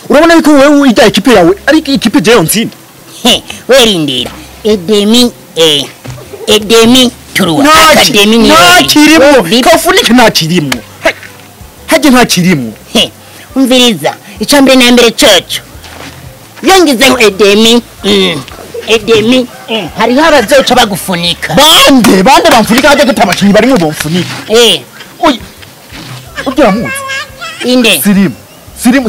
Urabona yuko wewe ijya ekipe yawe ari ekipe je yonsinda. Werindira. Edemi edemi turuwa. Akademi ni ntakirimo. Kafunike ntakirimo. Haje ntakirimo. Umviriza. Icambere na mbere coco. Yongezeho edemi. Edemi hariho abazoca bagufunika. Bande bamfunika haje gutabakinyi barimo bomfunika. Oya. Ugira muzi. Inde.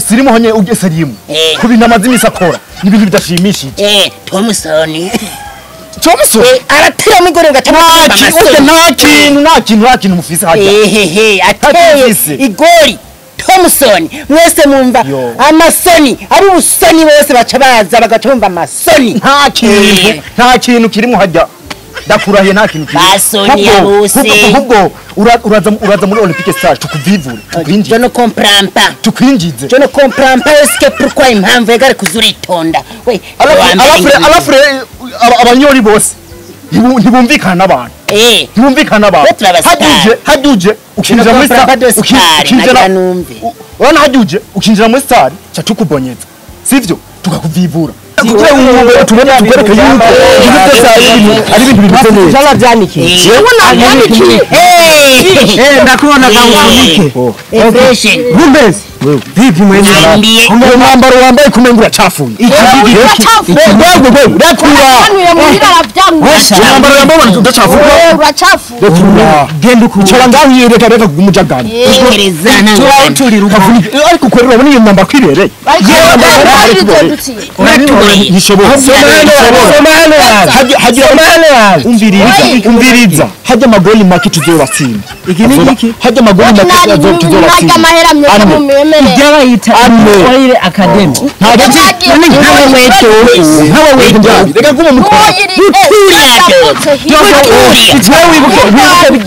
Sirimu hanye uje sirimu. Kubintu amazi imisi akora ni ibintu bidashimishije. Thompson. Thompson aratera migore gatama. Nta kintu mufise hajya. Ateye igori Thompson mwese mumva amasoni ari ubusoni bose baca baza bagatumva amasoni. Nta kintu kirimo hajya. Ndakurahiye nta kintu kirimo. Basoni yabuse. Ahubwo uraza muri Olympique Star tukuvivure tukwinjize. Je ne comprends pas. Tukwinjize. Je ne comprends pas est-ce que pourquoi impamvu egare kuzuritonda. We alafre abanyori bose ntibumvikana n'abantu. Ntibumvikana n'abantu. Haduje ukinjira muri star ukinjira urabona haduje ukinjira muri star cha tukubonyeza. Sivyo tukakuvivura. Kugira ngo tubone tukwereke yuko ibyo ari ibintu bimeze neza. Cyarabyanikiye. Jewe nabyanikiye. Ndakubona kangunike. Fresh. Rumbezi. Vipi mwene? Uwo mwambaro wambaye kumenga uracafuye. Wewe rekura. Umwambaro wambaye udacafuye. Uracafuye. Rekura. Genda ukucara ngaho yereka reka kugumujagana. Turawuturira ukavunika. Ariko ukorera urabona iyo mwambaro kwibereye. Umviriza hajya amagoli make tuzobatsinda. Iki ni iki? Hajya amagoli make tuzobatsinda. Ibyo bayita Oil Academy. Ntawe weto. Reka kuma mukora. Wibuke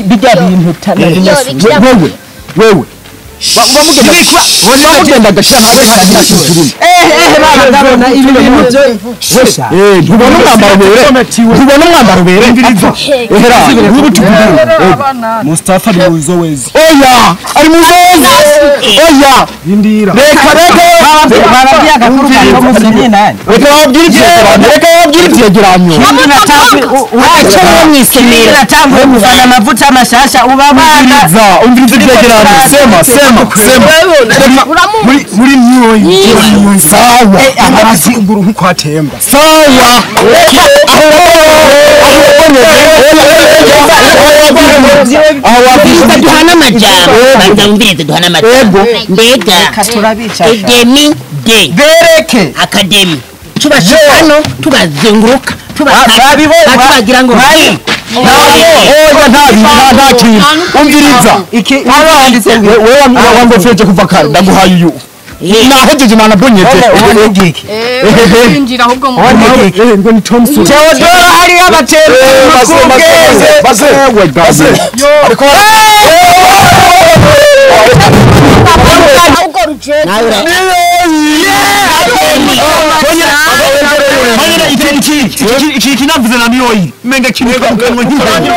bijya bintu Wewe. Bamugenda gashira nawe nta kintu kirimo. Baba ndabona ibi bintu byo. Ntubona umwambaro ubere. Ntubona umwambaro ubere. Ehera Mustafa ari mu zowezi. Oya, ari mu zowezi. Oya. Indira. Reka barabwiye agakuru ka Thompson nani? Reka babwire ivyegeranyo. Uraca mwisemera. Natanguye kuzana amavuta mashasha ubabana. Umviriza ivyegeranyo. Sema. Muri myoyi. Sawa. Amazinguru nkuko atemba. Sawa. Aho duhana amajambo. Banza wumvirize duhana amajambo. Mbega Edemi de bereke Academy. Tubashika hano tubazunguruka tubagira ngo oya nta kintu. Umviriza. Iki handitse ngo wewe wangofeje kuva kare ndaguhaye uyu. Nahejeje nanabonyete. Kwinjira ahubwo mu ngo ni Thompson. Theodore hari abatera baze. Ariko Iki kinavuze na miyoyi menga kinuka mukanwa nk'inkanyo.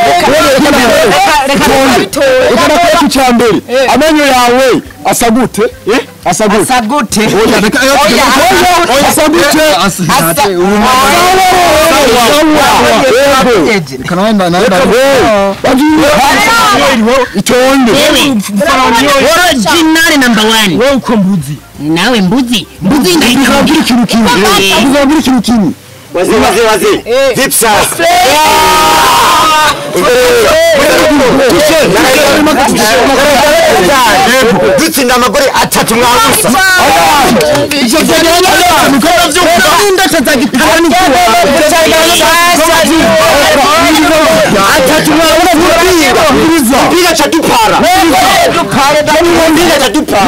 Reka cyambere amenyo yawe asa gute? Asa gute? Asa gute? Oya asa gute? Itonde. Original number 1. Wewe uko mbuzi. Nawe mbuzi. Mbuzi ndakubwira ikintu kimwe. Ndakubwira ikintu kimwe. Wazi. Vipi sasa? Dutsinda amagore atatu mwabusa. Icyo byegeranya atatu mwabusa. Piga cha tupara. Piga cha tupara.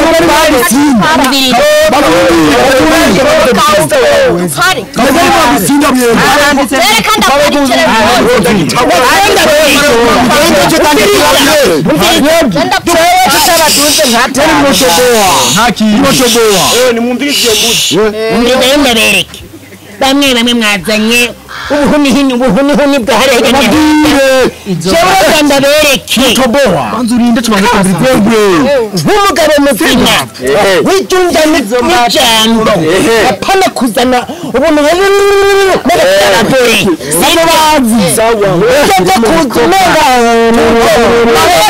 Bamwe bamwe mwazanye Ubuhunihuni ubuhunihuni bwa hariya jewe reka ndabereke. Banza urinde tubanze kumviriza. Nk'umugabo muzima wijunja n'ijambo, apana kuzana ubuntu n'abataragore sino bazi ibyo kuza umenga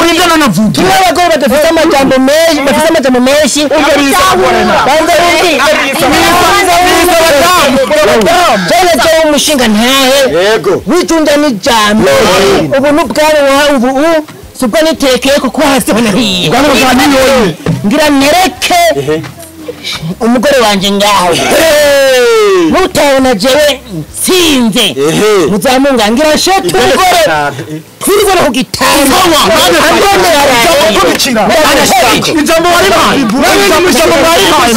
Urinde nanavuga. Kimwe abagore badafite amajambo menshi, bafite amajambo menshi. Banza wumve. Jewe jewe umushinga ntahe Yego. wijunja n'ijambo, ubuntu bwanwa ubu sibwo nitekeye kuko hasi hanahiye. Bwana bwa niyoye. Ngira nereke umugore wanje ngaho mutabona jewe nsinze muzamunga ngira shete umugore twirizana ku gitanda. Ijambo waribaye. Ijambo waribaye.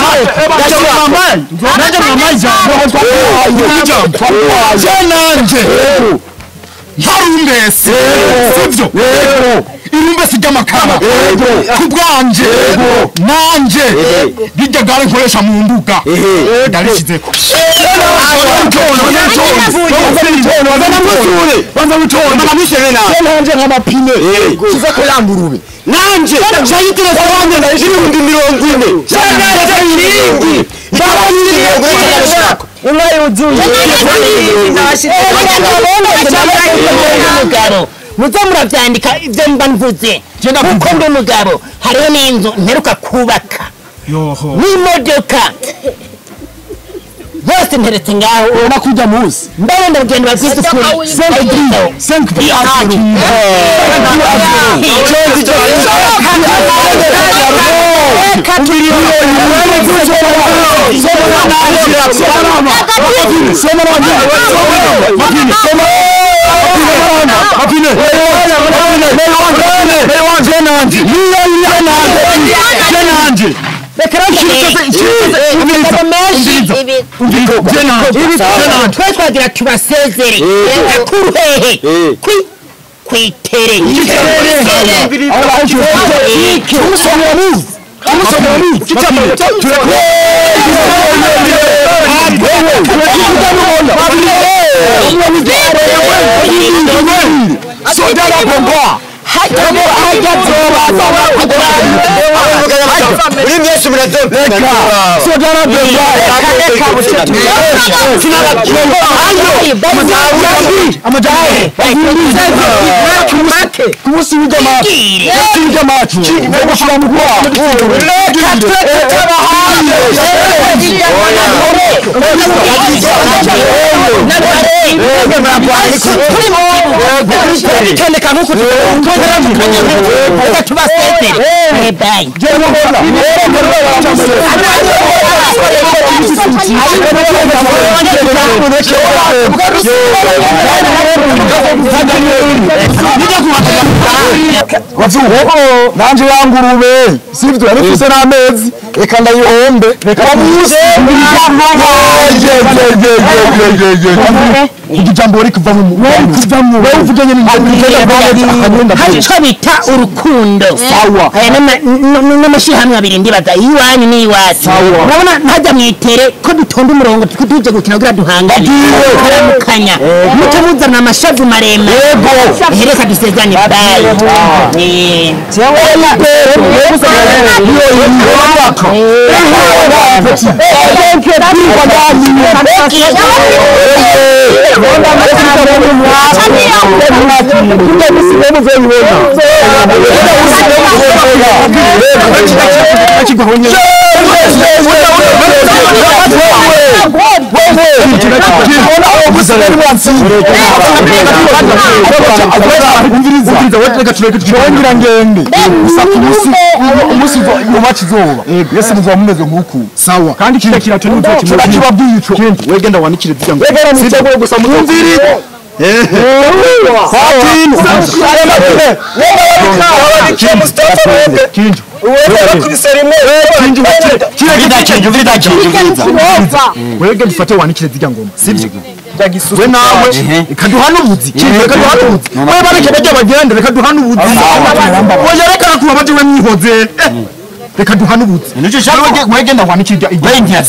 Ijambo mwambaye. Nanjye mwambaye ijambo. Ijambo. Je nanje. Ntarumbese. Sivyo? Irumbese ry'amakara. Ku bwanje. Nanje. Rirya gare nkoresha mu mbuga. Ndarishizeko. Nanje nk'amapine. Kiza ko yangurube. Nanje shayi telefone 40,000. Shayi Inka yuzuye umugabo muze murabyandika ibyo mba mvuze kuko ndi umugabo. Hariho n'inzu mperuka kubaka n'imodoka bose nteretse ngaho. Ubona ko ujya munsi. Mbere ndagenda babwize ukuri. Twe twagira tubasezere akuru hehe kwitere. Uri mwese murazopinga. Nanje yangurube sivyo yarifise n'amezi reka ndayihombe reka bamuse ijambo riri kuva mu wewe uvuganye Hari icyo bita urukundo. Sawa. Aya n'amashyirahamwe abiri ndibaza iwanyu n'iwacu. Urabona ntajya mwitere ko dutonda umurongo ko tuje gukina kugira duhangane karamukanya muce muzana amashavu maremare. Reka dusezerane bayi. Ngira ngende gusa umunsi umaci izuba yese muzoba mumeze nk'uku sawa kandi kiriya kirato n'uzoki kirakibabwiye ico wegenda wanikire zirya ngo wegera mutego gusa mumvire wege dufate wanikire zirya ngoma sivyo we nawe reka duhane ubuzi reka duhane ubuzi we bareke bajya bagende reka duhane ubuzi oya reka kuba baje we mwihoze reka duhane ubuzi wegenda wanikire irya.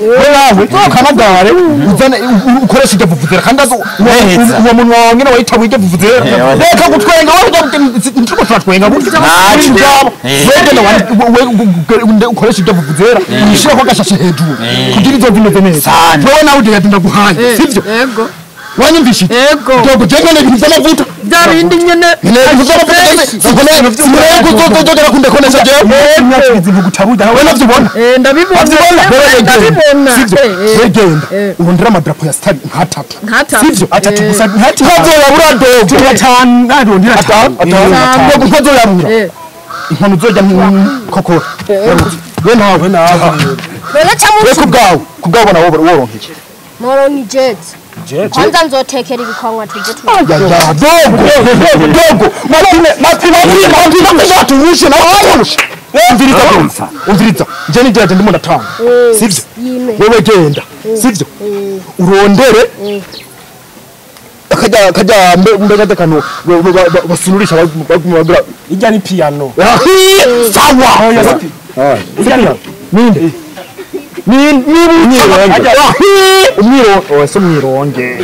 Wewe kanagare uzane ukoresha iryo vuvuzera kandi azo uwo muntu wawe nyene wayitabuye iryo vuvuzera. Reka gutwenga wowe nturiko turatwenga burya. Wegenda wewe ukoresha iryo vuvuzera uyishirako agashashe hejuru kugira izo zimeze neza. Wewe nawe ugenda ndaguhaye sivyo? Yego. Wanyumvishije? Yego. Dogo je nyene ibintu vy'amavuta. Bya bindi nyene. Ibintu vy'amavuta nyene. Yego kunda konesha jewe. Wewe navyubona? Ndabibona. Ndabibona. Sivyo. Wegenda. Urondera amadarapo ya stari nkatatu. Sivyo? Atatu gusa ntati. Ntazoyabura dogo. Atanu narondera atanu. Dogo ntazoyabura. Inkono uzojya kokora. We nawe nawe. None We kubwawe, kubwawe bona woronka iki? Moronka ijeti. Kwanza nzotekera ibikwangwa tuje tu. Ya dogo dogo. Mapine mapine mapine tuwushe na wawushe. Umviriza dogo. Umviriza. Je ni jeje ndimo ndatanga. Sivyo? Wewe genda. Sivyo? Urondere. Kajya kajya mbega dakano basunurisha bagura ijya ni piano. Sawa. Ijya ni ninde? Ni umwironge. Oh, si umwironge.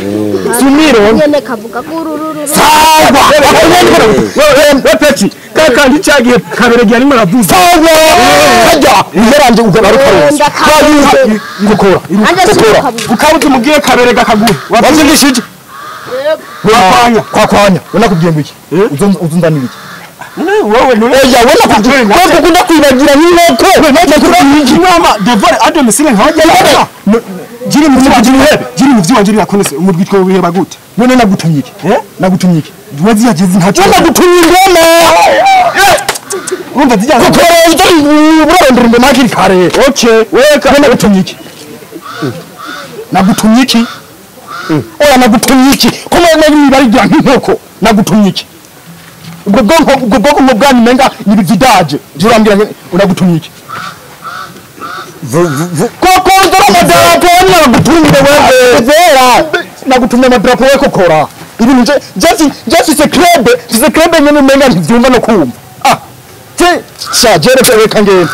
Si umwironge. Nyene kavuga gurururu. Sawa. We peti kaka ndicagiye kaberege arimo aravuza. Sawa. Kajya uheranje ugaruka. Gukora. Gukora. Ukabuze umubwiye kaberege akaguha. Wazindishije? Kwakwanya. Kwakwanya. Unakubwiye ngo iki? Uzunzanira iki? Wewe none Oya wena kubwiye. Wewe ukunda kwibagira nk'inkoko. Inama devore adomisile nkajya. Jiri mu by'iwanje jiri mu by'iwanje birakonese umurwi two biheba gute? None nagutumye iki? Nagutumye iki? Wazi yageze ntacyo. Nagutumye ingoma. Urumva zijya. Gukora ibyo urarondera ingoma hakiri kare. Okay. Weka nagutumye iki? Nagutumye iki? Oya nagutumye iki? Ko none barigira nk'inkoko. Nagutumye iki? Ubwo bwonko bwanyu menga ni bividaje. Jurambira unagutumye iki? Koko ndora amadarapo nagutumye wewe. Zera. Nagutumye amadarapo we kokora. Ibintu je je club, je club nyene menga ntivyumva no kumva. Ah. Je sha je reka ngende.